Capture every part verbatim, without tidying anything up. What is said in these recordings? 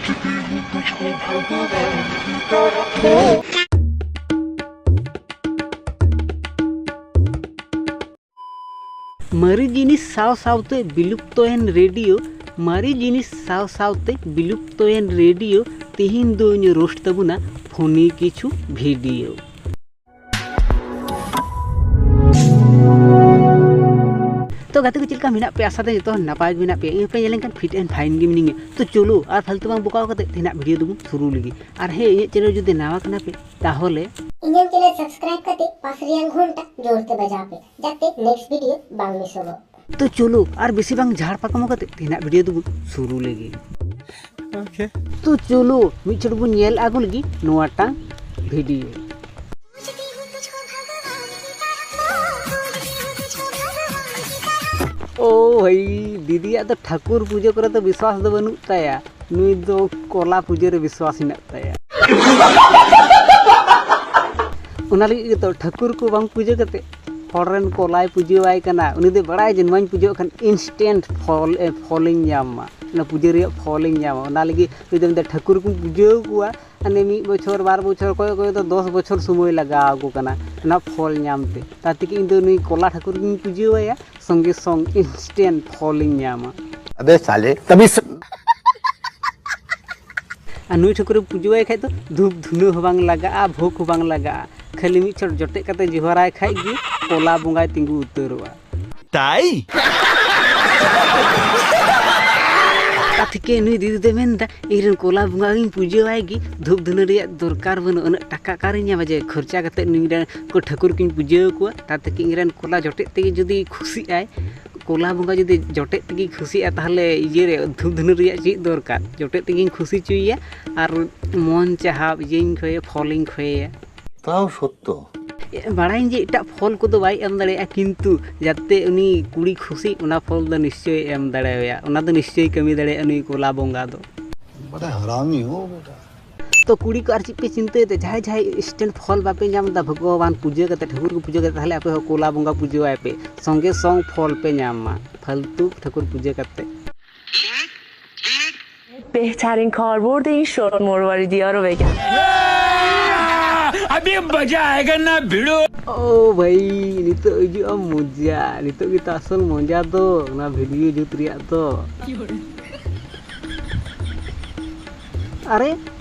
ᱢᱟᱨᱮ ᱡᱤᱱᱤᱥ ᱥᱟᱶ ᱥᱟᱶᱛᱮ ᱵᱤᱞᱩᱯᱛᱚᱭᱮᱱ ᱨᱮᱰᱤᱭᱳ᱾ ᱢᱟᱨᱮ ᱡᱤᱱᱤᱥ ᱥᱟᱶ ᱥᱟᱶᱛᱮ ᱵᱤᱞᱩᱯᱛᱚᱭᱮᱱ ᱨᱮᱰᱤᱭᱳ᱾ ᱛᱤᱦᱤᱧ ᱫᱚᱧ ᱨᱳᱥᱴ ᱛᱟᱵᱚᱱᱟ ᱯᱷᱚᱱᱤ ᱠᱤᱪᱷᱩ ᱵᱷᱤᱰᱤᱭᱳ᱾ ᱛᱚ ᱜᱟᱛᱮ ᱠᱚ, ᱪᱮᱫ ᱞᱮᱠᱟ ᱢᱮᱱᱟᱜ ᱯᱮᱭᱟ? ᱟᱥᱟ ᱫᱚ ᱡᱚᱛᱚ ᱦᱚᱲ ᱱᱟᱯᱟᱭ ᱜᱮ ᱢᱮᱱᱟᱜ ᱯᱮᱭᱟ᱾ ᱤᱧ ᱦᱚᱸᱯᱮ ᱧᱮᱞ ᱞᱮᱱᱠᱷᱟᱱ ᱯᱷᱤᱴ ᱮᱱᱰ ᱯᱷᱟᱭᱤᱱ ᱜᱮ ᱢᱤᱱᱟᱹᱧᱟ᱾ ᱛᱚ ᱪᱚᱞᱚ, ᱟᱨ ᱯᱷᱟᱞᱛᱩ ᱵᱟᱝ ᱵᱚᱠᱟᱣ ᱠᱟᱛᱮ ᱛᱮᱦᱮᱧᱟᱜ ᱵᱷᱤᱰᱤᱭᱳ ᱫᱚᱵᱚᱱ ᱥᱩᱨᱩ ᱞᱮᱜᱮ᱾ ᱟᱨ ᱦᱮᱸ, ᱤᱧᱟᱹᱜ ᱪᱮᱱᱮᱞ ᱡᱩᱫᱤ ᱱᱟᱣᱟ ᱠᱟᱱᱟ ᱯᱮ, ᱛᱟᱦᱚᱞᱮ ᱤᱧᱟᱹᱜ ᱪᱮᱱᱮᱞ ᱥᱟᱵᱥᱠᱨᱟᱭᱤᱵ ᱠᱟᱛᱮ ᱯᱟᱥ ᱨᱮᱭᱟᱜ ᱜᱷᱚᱱᱴᱟ ᱡᱳᱨ ᱛᱮ ᱵᱟᱡᱟᱣ ᱯᱮ, ᱡᱟᱛᱮ ᱱᱮᱠᱥᱴ ᱵᱷᱤᱰᱤᱭᱳ ᱵᱟᱝ ᱢᱤᱥᱚᱜᱚᱜ᱾ ᱛᱚ ᱪᱚᱞᱚ, ᱟᱨ ᱵᱮᱥᱤ ᱵᱟᱝ ᱡᱷᱟᱲ ᱯᱟᱠᱟᱢᱚ ᱠᱟᱛᱮ ᱛᱮᱦᱮᱧᱟᱜ ᱵᱷᱤᱰᱤᱭᱳ ᱫᱚᱵᱚᱱ ᱥᱩᱨᱩ ᱞᱮᱜᱮ᱾ ᱛᱚ ᱪᱚᱞᱚ, ᱢᱤᱫ ᱪᱷᱚᱴ ᱵᱚᱱ ᱧᱮᱞ ᱟᱹᱜᱩ ᱞᱮᱜᱮ ᱱᱚᱣᱟᱴᱟᱝ ᱵᱷᱤᱰᱤᱭᱳ᱾ ᱳ ᱵᱷᱟᱹᱭ, ᱫᱤᱫᱤᱭᱟᱜ ᱫᱚ ᱴᱷᱟᱹᱠᱩᱨ ᱯᱩᱡᱟᱹ ᱠᱚᱨᱮ ᱫᱚ ᱵᱤᱥᱣᱟᱥ ᱫᱚ ᱵᱟᱹᱱᱩᱜ ᱛᱟᱭᱟ᱾ ᱱᱩᱭ ᱫᱚ ᱠᱚᱞᱟ ᱯᱩᱡᱟᱹ ᱨᱮ ᱵᱤᱥᱣᱟᱥ ᱦᱮᱱᱟᱜ ᱛᱟᱭᱟ᱾ ᱚᱱᱟ ᱞᱟᱹᱜᱤᱫ ᱜᱮᱛᱚ ᱴᱷᱟᱹᱠᱩᱨ ᱠᱚ ᱵᱟᱝ ᱯᱩᱡᱟᱹ ᱠᱟᱛᱮ ᱦᱚᱲ ᱨᱮᱱ ᱠᱚᱞᱟᱭ ᱯᱩᱡᱟᱹᱣᱟᱭ ᱠᱟᱱᱟ᱾ ᱩᱱᱤ ᱫᱚᱭ ᱵᱟᱲᱟᱭᱟ ᱡᱮ ᱱᱚᱣᱟᱧ ᱯᱩᱡᱟᱹᱣᱟᱜ ᱠᱷᱟᱱ ᱤᱱᱥᱴᱮᱱᱴ ᱯᱷᱚᱞ, ᱮ, ᱯᱷᱚᱞᱤᱧ ᱧᱟᱢᱟ, ᱚᱱᱟ ᱯᱩᱡᱟᱹ ᱨᱮᱭᱟᱜ ᱯᱷᱚᱞᱤᱧ ᱧᱟᱢᱟ᱾ ᱚᱱᱟ ᱞᱟᱹᱜᱤᱫ ᱩᱱᱤ ᱫᱚ ᱢᱮᱱᱫᱟ ᱴᱷᱟᱹᱠᱩᱨ ᱠᱚᱧ ᱯᱩᱡᱟᱹᱣ ᱠᱚᱣᱟ, ᱦᱟᱱᱮ ᱢᱤᱫ ᱵᱚᱪᱷᱚᱨ, ᱵᱟᱨ ᱵᱚᱪᱷᱚᱨ, ᱚᱠᱚᱭ ᱚᱠᱚᱭ ᱫᱚ ᱫᱚᱥ ᱵᱚᱪᱷᱚᱨ ᱥᱚᱢᱚᱭ ᱞᱟᱜᱟᱣ ᱟᱠᱚ ᱠᱟᱱᱟ ᱚᱱᱟ ᱯᱷᱚᱞ ᱧᱟᱢ ᱛᱮ᱾ ᱛᱟᱨ ᱛᱮᱜᱮ ᱤᱧ ᱫᱚ ᱱᱩᱭ ᱠᱚᱞᱟ ᱴᱷᱟᱹᱠᱩᱨ ᱜᱤᱧ ᱯᱩᱡᱟᱹᱣᱟᱭᱟ, ᱥᱚᱸᱜᱮ ᱥᱚᱝ ᱤᱱᱥᱴᱮᱱᱴ ᱯᱷᱚᱞᱤᱧ ᱧᱟᱢᱟ᱾ ᱟᱵᱮ ᱥᱟᱞᱮ, ᱛᱟᱵᱤ ᱥ- ᱟᱨ ᱱᱩᱭ ᱴᱷᱟᱹᱠᱩᱨᱮᱢ ᱯᱩᱡᱟᱹᱣᱟᱭ ᱠᱷᱟᱡ ᱫᱚ ᱫᱷᱩᱯ ᱫᱷᱩᱱᱟᱹ ᱦᱚᱸ ᱵᱟᱝ ᱞᱟᱜᱟᱜᱼᱟ, ᱵᱷᱳᱜᱽ ᱦᱚᱸ ᱵᱟᱝ ᱞᱟᱜᱟᱜᱼᱟ, ᱠᱷᱟᱹᱞᱤ ᱢᱤᱫ ᱪᱷᱚᱴ ᱡᱚᱴᱮᱫ ᱠᱟᱛᱮ ᱡᱚᱦᱟᱨᱟᱭ ᱠᱷᱟᱡ ᱜᱮ ᱠᱚᱞᱟ ᱵᱚᱸᱜᱟᱭ ᱛᱤᱸᱜᱩ ᱩᱛᱟᱹᱨᱚᱜᱼᱟ᱾ ᱛᱟᱭ? ᱠᱟᱛᱷᱟ ᱠᱮ ᱱᱩᱭ ᱫᱤᱫᱤ ᱫᱚᱭ ᱢᱮᱱᱫᱟ, "ᱤᱧ ᱨᱮᱱ ᱠᱚᱞᱟ ᱵᱚᱸᱜᱟ ᱜᱤᱧ ᱯᱩᱡᱟᱹᱣᱟᱭ ᱜᱮ, ᱫᱷᱩᱯ ᱫᱷᱩᱱᱟᱹ ᱨᱮᱭᱟᱜ ᱫᱚᱨᱠᱟᱨ ᱵᱟᱹᱱᱩᱜ, ᱩᱱᱟᱹᱜ ᱴᱟᱠᱟ ᱚᱠᱟᱨᱤᱧ ᱧᱟᱢᱟ ᱡᱮ ᱠᱷᱚᱨᱪᱟ ᱠᱟᱛᱮ ᱱᱩᱭ ᱨᱮᱱ ᱠᱚ ᱴᱷᱟᱹᱠᱩᱨ ᱠᱚᱧ ᱯᱩᱡᱟᱹᱣ ᱠᱚᱣᱟ?" ᱛᱟᱨ ᱛᱮᱠᱮ ᱤᱧ ᱨᱮᱱ ᱠᱚᱞᱟ ᱡᱚᱴᱮᱫ ᱛᱮᱜᱮ ᱡᱩᱫᱤ ᱠᱷᱩᱥᱤᱜ ᱟᱭ, ᱠᱚᱞᱟ ᱵᱚᱸᱜᱟ ᱡᱩᱫᱤ ᱡᱚᱴᱮᱫ ᱛᱮᱜᱮ ᱠᱷᱩᱥᱤᱜᱼᱟ, ᱛᱟᱦᱚᱞᱮ ᱤᱭᱟᱹ ᱨᱮ ᱫᱷᱩᱯ ᱫᱷᱩᱱᱟᱹ ᱨᱮᱭᱟᱜ ᱪᱮᱫ ᱫᱚᱨᱠᱟᱨ? ᱡᱚᱴᱮᱫ ᱛᱮᱜᱮᱧ ᱠᱷᱩᱥᱤ ᱦᱚᱪᱚᱭᱮᱭᱟ ᱟᱨ ᱢᱚᱱ ᱪᱟᱦᱟᱣ ᱤᱭᱟᱹᱧ ᱠᱷᱚᱭᱮᱭᱟ, ᱯᱷᱚᱞᱤᱧ ᱠᱷᱚᱭᱮᱭᱟ᱾ ᱛᱟᱣ ᱥᱚᱛᱛᱚ᱾ ᱵᱟᱲᱟᱭᱟᱹᱧ ᱡᱮ ᱮᱴᱟᱜ ᱯᱷᱚᱞ ᱠᱚᱫᱚ ᱵᱟᱭ ᱮᱢ ᱫᱟᱲᱮᱭᱟᱜᱼᱟ, ᱠᱤᱱᱛᱩ ᱡᱟᱛᱮ ᱩᱱᱤ ᱠᱩᱲᱤ ᱠᱷᱩᱥᱤ, ᱚᱱᱟ ᱯᱷᱚᱞ ᱫᱚ ᱱᱤᱥᱪᱚᱭ ᱮᱢ ᱫᱟᱲᱮᱣᱟᱭᱟ, ᱚᱱᱟ ᱫᱚ ᱱᱤᱥᱪᱚᱭ ᱠᱟᱹᱢᱤ ᱫᱟᱲᱮᱭᱟᱜᱼᱟ ᱱᱩᱭ ᱠᱚᱞᱟ ᱵᱚᱸᱜᱟ ᱫᱚ᱾ ᱵᱟᱰᱟ ᱦᱟᱨᱟᱢᱤ ᱦᱳ ᱵᱮᱴᱟ᱾ ᱛᱚ ᱠᱩᱲᱤ ᱠᱚ ᱟᱨ ᱪᱮᱫ ᱯᱮ ᱪᱤᱱᱛᱟᱹᱭᱮᱫᱟ? ᱡᱟᱦᱟᱸᱭ ᱡᱟᱦᱟᱸᱭ ᱤᱱᱥᱴᱮᱱᱴ ᱯᱷᱚᱞ ᱵᱟᱯᱮ ᱧᱟᱢ ᱮᱫᱟ ᱵᱷᱚᱜᱚᱵᱟᱱ ᱯᱩᱡᱟᱹ ᱠᱟᱛᱮ, ᱴᱷᱟᱹᱠᱩᱨ ᱠᱚ ᱯᱩᱡᱟᱹ ᱠᱟᱛᱮ, ᱛᱟᱦᱚᱞᱮ ᱟᱯᱮ ᱦᱚᱸ ᱠᱚᱞᱟ ᱵᱚᱸᱜᱟ ᱯᱩᱡᱟᱹᱣᱟᱭ ᱯᱮ, ᱥᱚᱸᱜᱮ ᱥᱚᱝ ᱯᱷᱚᱞ ᱯᱮ ᱧᱟᱢ ᱢᱟ, ᱯᱷᱟᱞᱛᱩ ᱴᱷᱟᱹᱠᱩᱨ ᱯᱩᱡᱟᱹ ᱠᱟᱛᱮ᱾ بهترین کاربرد این شد مروارید ها رو بگم. अभी मजा आएगा ना भिड़ो. ᱳ ᱵᱷᱟᱹᱭ, ᱱᱤᱛᱚᱜ ᱦᱤᱡᱩᱜᱼᱟ ᱢᱚᱡᱟ᱾ ᱱᱤᱛᱚᱜ ᱜᱮᱛᱚ ᱟᱥᱚᱞ ᱢᱚᱡᱟ ᱫᱚ, ᱚᱱᱟ ᱵᱷᱤᱰᱤᱭᱳ ᱡᱩᱛ ᱨᱮᱭᱟᱜ ᱫᱚ᱾ ᱟᱨᱮ,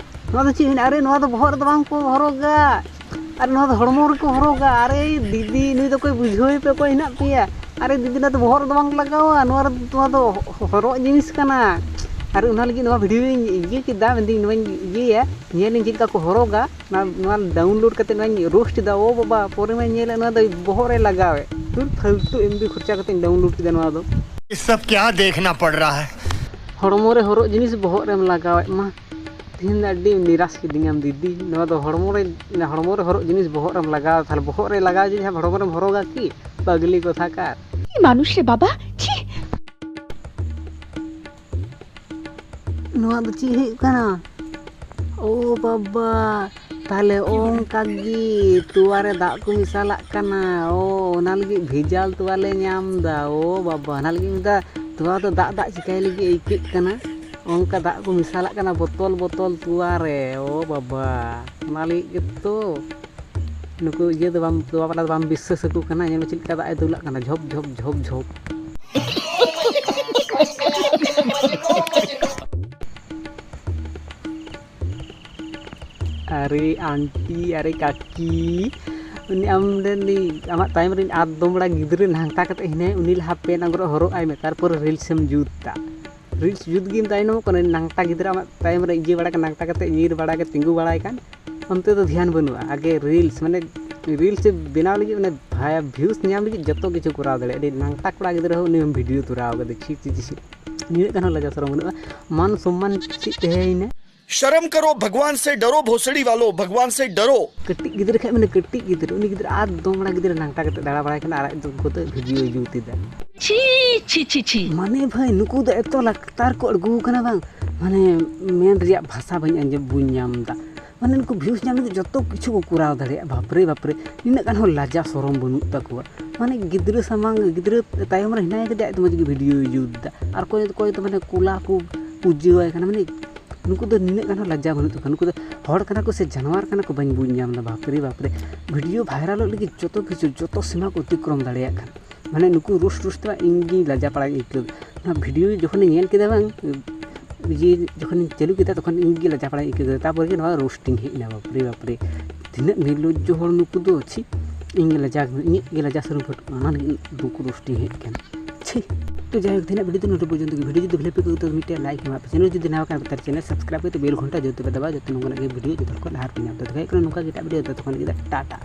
ᱱᱚᱣᱟ ᱫᱚ ᱪᱮᱫ ᱦᱩᱭᱱᱟ? ᱟᱨᱮ, ᱱᱚᱣᱟ ᱫᱚ ᱵᱚᱦᱚᱜ ᱨᱮᱫᱚ ᱵᱟᱝ ᱠᱚ ᱦᱚᱨᱚᱜᱟ᱾ ᱟᱨᱮ, ᱱᱚᱣᱟ ᱫᱚ ᱦᱚᱲᱢᱚ ᱨᱮᱠᱚ ᱦᱚᱨᱚᱜᱟ᱾ ᱟᱨᱮ ᱫᱤᱫᱤ, ᱱᱩᱭ ᱫᱚ ᱚᱠᱚᱭ ᱵᱩᱡᱷᱟᱹᱣ ᱯᱮ, ᱚᱠᱚᱭ ᱦᱮᱱᱟᱜ ᱯᱮᱭᱟ? ᱟᱨᱮ ᱫᱤᱫᱤ, ᱱᱚᱣᱟ ᱫᱚ ᱵᱚᱦᱚᱜ ᱨᱮᱫᱚ ᱵᱟᱝ ᱞᱟᱜᱟᱣᱟ᱾ ᱱᱚᱣᱟ ᱨᱮ, ᱱᱚᱣᱟ ᱫᱚ ᱦᱚᱨᱚᱜ ᱡᱤᱱᱤᱥ ᱠᱟᱱᱟ᱾ ᱟᱨ ᱚᱱᱟ ᱞᱟᱹᱜᱤᱫ ᱱᱚᱣᱟ ᱵᱷᱤᱰᱤᱭᱳᱧ ᱤᱭᱟᱹ ᱠᱮᱫᱟ, ᱢᱮᱱᱫᱟᱹᱧ ᱱᱚᱣᱟᱧ ᱤᱭᱟᱹᱭᱟ, ᱧᱮᱞᱤᱧ ᱪᱮᱫ ᱞᱮᱠᱟ ᱠᱚ ᱦᱚᱨᱚᱜᱟ᱾ ᱱᱚᱣᱟ, ᱱᱚᱣᱟ ᱰᱟᱣᱩᱱᱞᱳᱰ ᱠᱟᱛᱮ ᱱᱚᱣᱟᱧ ᱨᱳᱥᱴ ᱮᱫᱟ᱾ ᱳ ᱵᱟᱵᱟ, ᱯᱚᱨᱮ ᱢᱟ ᱧᱮᱞᱮᱫ ᱱᱚᱣᱟ ᱫᱚ ᱵᱚᱦᱚᱜ ᱨᱮ ᱞᱟᱜᱟᱣᱮᱫ᱾ ᱫᱩᱨ, ᱯᱷᱟᱞᱛᱩ ᱮᱢ ᱵᱤ ᱠᱷᱚᱨᱪᱟ ᱠᱟᱛᱮᱧ ᱰᱟᱣᱩᱱᱞᱳᱰ ᱠᱮᱫᱟ ᱱᱚᱣᱟ ᱫᱚ᱾ ये सब क्या देखना पड़ रहा है? ᱦᱚᱲᱢᱚ ᱨᱮ ᱦᱚᱨᱚᱜ ᱡᱤᱱᱤᱥ ᱵᱚᱦᱚᱜ ᱨᱮᱢ ᱞᱟᱜᱟᱣᱮᱫ ᱢᱟ᱾ ᱛᱮᱦᱮᱧ ᱫᱚ ᱟᱹᱰᱤ ᱱᱤᱨᱟᱥ ᱠᱤᱫᱤᱧᱟᱢ ᱫᱤᱫᱤ᱾ ᱱᱚᱣᱟ ᱫᱚ ᱦᱚᱲᱢᱚ ᱨᱮ, ᱦᱚᱲᱢᱚ ᱨᱮ ᱦᱚᱨᱚᱜ ᱡᱤᱱᱤᱥ ᱵᱚᱦᱚᱜ ᱨᱮᱢ ᱞᱟᱜᱟᱣᱟ, ᱛᱟᱦᱞᱮ ᱵᱚᱦᱚᱜ ᱨᱮ ᱞᱟᱜᱟᱣ ᱡᱤᱱᱤᱥ ᱦᱚᱲᱢᱚ ᱨᱮᱢ ᱦᱚᱨᱚᱜᱟ ᱠᱤ? ᱯᱟᱜᱽᱞᱤ ᱠᱚᱛᱷᱟ ᱠᱟᱨ᱾ কি মানুষ রে বাবা, ছি। ᱱᱚᱣᱟ ᱫᱚ ᱪᱮᱫ ᱦᱩᱭᱩᱜ ᱠᱟᱱᱟ? ᱳ ᱵᱟᱵᱟ, ᱛᱟᱦᱞᱮ ᱚᱱᱠᱟ ᱜᱮ ᱛᱚᱣᱟ ᱨᱮ ᱫᱟᱜ ᱠᱚ ᱢᱮᱥᱟᱞᱟᱜ ᱠᱟᱱᱟ᱾ ᱳ, ᱚᱱᱟ ᱞᱟᱹᱜᱤᱫ ᱵᱷᱮᱡᱟᱞ ᱛᱚᱣᱟ ᱞᱮ ᱧᱟᱢ ᱮᱫᱟ᱾ ᱳ ᱵᱟᱵᱟ, ᱚᱱᱟ ᱞᱟᱹᱜᱤᱫ ᱢᱮᱱᱫᱟ ᱛᱚᱣᱟ ᱫᱚ ᱫᱟᱜ ᱫᱟᱜ ᱪᱤᱠᱟᱹᱭ ᱞᱟᱹᱜᱤᱫ ᱟᱹᱭᱠᱟᱹᱜ ᱠᱟᱱᱟ᱾ ᱚᱱᱠᱟ ᱫᱟᱜ ᱠᱚ ᱢᱮᱥᱟᱞᱟᱜ ᱠᱟᱱᱟ ᱵᱚᱛᱚᱞ ᱵᱚᱛᱚᱞ ᱛᱚᱣᱟ ᱨᱮ᱾ ᱳ ᱵᱟᱵᱟ, ᱚᱱᱟ ᱞᱟᱹᱜᱤᱫ ᱜᱮᱛᱚ ᱱᱩᱠᱩ ᱤᱭᱟᱹ ᱫᱚ ᱵᱟᱢ, ᱛᱚᱣᱟ ᱵᱟᱞᱟ ᱫᱚ ᱵᱟᱢ ᱵᱤᱥᱥᱟᱹᱥ ᱟᱠᱚ ᱠᱟᱱᱟ᱾ ᱧᱮᱞ ᱢᱮ ᱪᱮᱫ ᱞᱮᱠᱟ ᱫᱟᱜ ᱮ ᱫᱩᱞᱟᱜ ᱠᱟᱱᱟ, ᱡᱷᱚᱯ ᱡᱷᱚᱯ ᱡᱷᱚᱯ ᱡᱷᱚᱯ᱾ ᱟᱨᱮ ᱟᱱᱴᱤ, ᱟᱨᱮ ᱠᱟᱠᱤ, ᱩᱱᱤ ᱟᱢ ᱨᱮᱱ ᱩᱱᱤ ᱟᱢᱟᱜ ᱛᱟᱭᱚᱢ ᱨᱮᱱ ᱟᱫ ᱫᱚᱢᱲᱟ ᱜᱤᱫᱽᱨᱟᱹ ᱱᱟᱝᱴᱟ ᱠᱟᱛᱮ ᱦᱮᱱᱟᱭᱟ, ᱩᱱᱤ ᱞᱟᱦᱟ ᱯᱮᱱ ᱟᱝᱨᱚᱵ ᱦᱚᱨᱚᱜ ᱟᱭ ᱢᱮ, ᱛᱟᱨᱯᱚᱨᱮ ᱨᱤᱞᱥ ᱮᱢ ᱡᱩᱛ ᱫᱟ᱾ ᱨᱤᱞᱥ ᱡᱩᱛ ᱜᱮᱢ ᱛᱟᱭᱱᱚᱢᱚᱜ ᱠᱟᱱᱟ᱾ ᱱᱟᱝᱴᱟ ᱜᱤᱫᱽᱨᱟᱹ ᱟᱢᱟᱜ ᱛᱟᱭᱚᱢ ᱨᱮ ᱤᱭᱟᱹ ᱵᱟᱲᱟ ᱠᱟᱛᱮ, ᱱᱟᱝᱴᱟ ᱠᱟᱛᱮ ᱧᱤᱨ ᱵᱟᱲᱟ ᱠᱟᱛᱮ ᱛᱤᱸᱜᱩ ᱵᱟᱲᱟᱭ ᱠᱟᱱ, ᱚᱱᱛᱮ ᱫᱚ ᱫᱷᱮᱭᱟᱱ ᱵᱟᱹᱱᱩᱜᱼᱟ᱾ ᱟᱜᱮ ᱨᱤᱞᱥ, ᱢᱟᱱᱮ ᱨᱤᱞᱥ ᱵᱮᱱᱟᱣ ᱞᱟᱹᱜᱤᱫ, ᱢᱟᱱᱮ ᱵᱷᱤᱭᱩᱥ ᱧᱟᱢ ᱞᱟᱹᱜᱤᱫ ᱡᱚᱛᱚ ᱠᱤᱪᱷᱩ ᱠᱚᱨᱟᱣ ᱫᱟᱲᱮᱭᱟᱜᱼᱟ᱾ ᱟᱹᱰᱤ ᱱᱟᱝᱴᱟ ᱠᱚᱲᱟ ᱜᱤᱫᱽᱨᱟᱹ ᱦᱚᱸ ᱩᱱᱤ ᱦᱚᱸ ᱵᱷᱤᱰᱤᱭᱳ ᱛᱚᱨᱟᱣ ᱠᱟᱫᱟ᱾ ᱪᱷᱤ ᱪᱷᱤ ᱪᱷᱤ ᱪᱷᱤ᱾ ᱱᱤᱱᱟᱹᱜ ᱜᱟᱱ ᱦᱚᱸ ᱞᱟᱡᱟ ᱥᱚᱨᱚᱢ ᱵᱟᱹᱱᱩᱜᱼᱟ᱾ ᱢᱟᱱ ᱥᱚᱢᱢᱟᱱ ᱪᱮᱫ ᱛᱟᱦᱮᱸᱭᱮᱱᱟ? शर्म करो, भगवान से डरो, भोसड़ी वालों, भगवान से डरो। ᱠᱟᱹᱴᱤᱡ ᱜᱤᱫᱽᱨᱟᱹ ᱠᱷᱟᱡ ᱢᱟᱱᱮ ᱠᱟᱹᱴᱤᱡ ᱜᱤᱫᱽᱨᱟᱹ, ᱩᱱᱤ ᱜᱤᱫᱽᱨᱟᱹ ᱟᱫ ᱫᱚᱢᱲᱟ ᱜᱤᱫᱽᱨᱟᱹ ᱱᱟᱝᱴᱟ ᱠᱟᱛᱮ ᱫᱟᱬᱟ ᱵᱟᱲᱟᱭ ᱠᱟᱱᱟ ᱟᱨ ᱟᱡ ᱫᱚ ᱩᱱᱠᱩ ᱟᱛᱮ ᱵᱷᱤᱰᱤᱭᱳᱭ ᱡᱩᱛ ᱮᱫᱟ᱾ ছি ছি ছি ছি। ᱢᱟᱱᱮ ᱵᱷᱟᱹᱭ, ᱱᱩᱠᱩ ᱫᱚ ᱮᱛᱚ ᱞᱟᱠᱛᱟᱨ ᱠᱚ ᱟᱬᱜᱚ ᱠᱟᱱᱟ ᱵᱟᱝ, ᱢᱟᱱᱮ ᱢᱮᱱ ᱨᱮᱭᱟᱜ ᱵᱷᱟᱥᱟ ᱵᱟᱹᱧ ᱟᱸᱡᱚᱢ, ᱵᱟᱹᱧ ᱧᱟᱢ ᱮᱫᱟ᱾ ᱢᱟᱱᱮ ᱱᱩᱠᱩ ᱵᱷᱤᱭᱩᱥ ᱧᱟᱢ ᱞᱟᱹᱜᱤᱫ ᱡᱚᱛᱚ ᱠᱤᱪᱷᱩ ᱠᱚ ᱠᱚᱨᱟᱣ ᱫᱟᱲᱮᱭᱟᱜᱼᱟ᱾ ᱵᱟᱯᱨᱮ ᱵᱟᱯᱨᱮ, ᱱᱤᱱᱟᱹᱜ ᱜᱟᱱ ᱦᱚᱸ ᱞᱟᱡᱟ ᱥᱚᱨᱚᱢ ᱵᱟᱹᱱᱩᱜ ᱛᱟᱠᱚᱣᱟ᱾ ᱢᱟᱱᱮ ᱜᱤᱫᱽᱨᱟᱹ ᱥᱟᱢᱟᱝ, ᱜᱤᱫᱽᱨᱟᱹ ᱛᱟᱭᱚᱢ ᱨᱮ ᱦᱮᱱᱟᱭ ᱠᱟᱫᱮᱭᱟ, ᱟᱡ ᱫᱚ ᱢᱚᱡᱽ ᱜᱮ ᱵᱷᱤᱰᱤᱭᱳᱭ ᱡᱩᱛ ᱮᱫᱟ᱾ ᱟᱨ ᱚᱠᱚᱭ ᱚᱠᱚᱭ ᱫᱚ ᱢᱟᱱᱮ ᱠᱚᱞᱟ ᱠᱚ ᱯᱩᱡᱟᱹᱣᱟᱭ ᱠᱟᱱᱟ, ᱢᱟᱱᱮ ᱱᱩᱠᱩ ᱫᱚ ᱱᱤᱱᱟᱹᱜ ᱜᱟᱱ ᱦᱚᱸ ᱞᱟᱡᱡᱟ ᱵᱟᱹᱱᱩᱜ ᱛᱟᱠᱚᱣᱟ᱾ ᱱᱩᱠᱩ ᱫᱚ ᱦᱚᱲ ᱠᱟᱱᱟ ᱠᱚ ᱥᱮ ᱡᱟᱱᱣᱟᱨ ᱠᱟᱱᱟ ᱠᱚ, ᱵᱟᱹᱧ ᱵᱩᱡᱽ ᱧᱟᱢ ᱮᱫᱟ᱾ ᱵᱟᱯᱨᱮ ᱵᱟᱯᱨᱮ, ᱵᱷᱤᱰᱤᱭᱳ ᱵᱷᱟᱭᱨᱟᱞᱚᱜ ᱞᱟᱹᱜᱤᱫ ᱡᱚᱛᱚ ᱠᱤᱪᱷᱩ, ᱡᱚᱛᱚ ᱥᱤᱢᱟ ᱠᱚ ᱚᱛᱤᱠᱨᱚᱢ ᱫᱟᱲᱮᱭᱟᱜ ᱠᱟᱱᱟ᱾ ᱢᱟᱱᱮ ᱱᱩᱠᱩ ᱨᱳᱥᱴ ᱨᱳᱥᱴ ᱛᱮ ᱤᱧ ᱜᱮ ᱞᱟᱡᱟ ᱯᱟᱲᱟᱧ ᱟᱹᱭᱠᱟᱹᱣ ᱮᱫᱟ᱾ ᱱᱚᱣᱟ ᱵᱷᱤᱰᱤᱭᱳ ᱡᱚᱠᱷᱚᱱᱤᱧ ᱧᱮᱞ ᱠᱮᱫᱟ ᱵᱟᱝ, ᱡᱮ ᱡᱚᱠᱷᱚᱱᱤᱧ ᱪᱟᱹᱞᱩ ᱠᱮᱫᱟ, ᱛᱚᱠᱷᱚᱱ ᱤᱧ ᱜᱮ ᱞᱟᱡᱟ ᱯᱟᱲᱟᱧ ᱟᱹᱭᱠᱟᱹᱣ ᱠᱮᱫᱟ᱾ ᱛᱟᱨᱯᱚᱨᱮ ᱜᱮ ᱱᱚᱣᱟ ᱨᱳᱥᱴᱤᱝ ᱦᱮᱡ ᱮᱱᱟ᱾ ᱵᱟᱯᱨᱮ ᱵᱟᱯᱨᱮ, ᱛᱤᱱᱟᱹᱜ ᱱᱤᱨᱞᱚᱡᱡᱚ ᱦᱚᱲ ᱱᱩᱠᱩ ᱫᱚ᱾ ᱪᱷᱤ, ᱤᱧ ᱜᱮ ᱞᱟᱡᱟ, ᱤᱧᱟᱹᱜ ᱜᱮ ᱞᱟᱡᱟ ᱥᱟᱹᱨᱩᱢ ᱯᱷᱟᱹᱴᱩᱜ ᱠᱟᱱᱟ, ᱚᱱᱟ ᱞᱟᱹᱜᱤᱫ ᱱᱩᱠᱩ ᱨᱳᱥᱴᱤᱝ ᱦᱮᱡ ᱟᱠᱟᱱᱟ᱾ ᱪᱷᱤ᱾ ᱛᱚ ᱡᱟᱭᱦᱳᱠ, ᱛᱮᱦᱮᱧᱟᱜ ᱵᱷᱤᱰᱤᱭᱳ ᱫᱚ ᱱᱚᱰᱮ ᱯᱚᱨᱡᱚᱱᱛᱚ ᱜᱮ᱾ ᱵᱷᱤᱰᱤᱭᱳ ᱡᱩᱫᱤ ᱵᱷᱟᱞᱮ ᱯᱮ ᱟᱹᱭᱠᱟᱹᱣ ᱠᱮᱫᱟ, ᱢᱤᱫᱴᱮᱱ ᱞᱟᱭᱤᱠ ᱮᱢᱟ ᱯᱮ᱾ ᱪᱮᱱᱮᱞ ᱡᱩᱫᱤ ᱱᱟᱣᱟ ᱠᱟᱱᱟ ᱯᱮ, ᱛᱟᱦᱚᱞᱮ ᱪᱮᱱᱮᱞ ᱥᱟᱵᱥᱠᱨᱟᱭᱤᱵ ᱠᱟᱛᱮ ᱵᱮᱞ ᱜᱷᱚᱱᱴᱟ ᱡᱚᱛᱚ ᱯᱮ ᱫᱟᱵᱟᱣᱟ, ᱡᱚᱛᱚ ᱱᱚᱝᱠᱟᱱᱟᱜ ᱜᱮ ᱵᱷᱤᱰᱤᱭᱳ ᱡᱚᱛᱚ ᱦᱚᱲ ᱠᱷᱚᱱ ᱞᱟᱦᱟ ᱨᱮᱯᱮ ᱧᱟᱢ᱾ ᱛᱚ ᱫᱮᱠᱷᱟ ᱦᱩᱭᱩᱜ ᱠᱟᱱᱟ ᱱᱚᱝᱠᱟ ᱜᱮ ᱮᱴᱟᱜ ᱵᱷᱤᱰᱤᱭᱳ᱾ ᱛᱚᱛᱚᱠᱷᱚᱱ ᱞᱟᱹᱜᱤᱫ ᱫᱚ ᱴᱟᱴᱟ᱾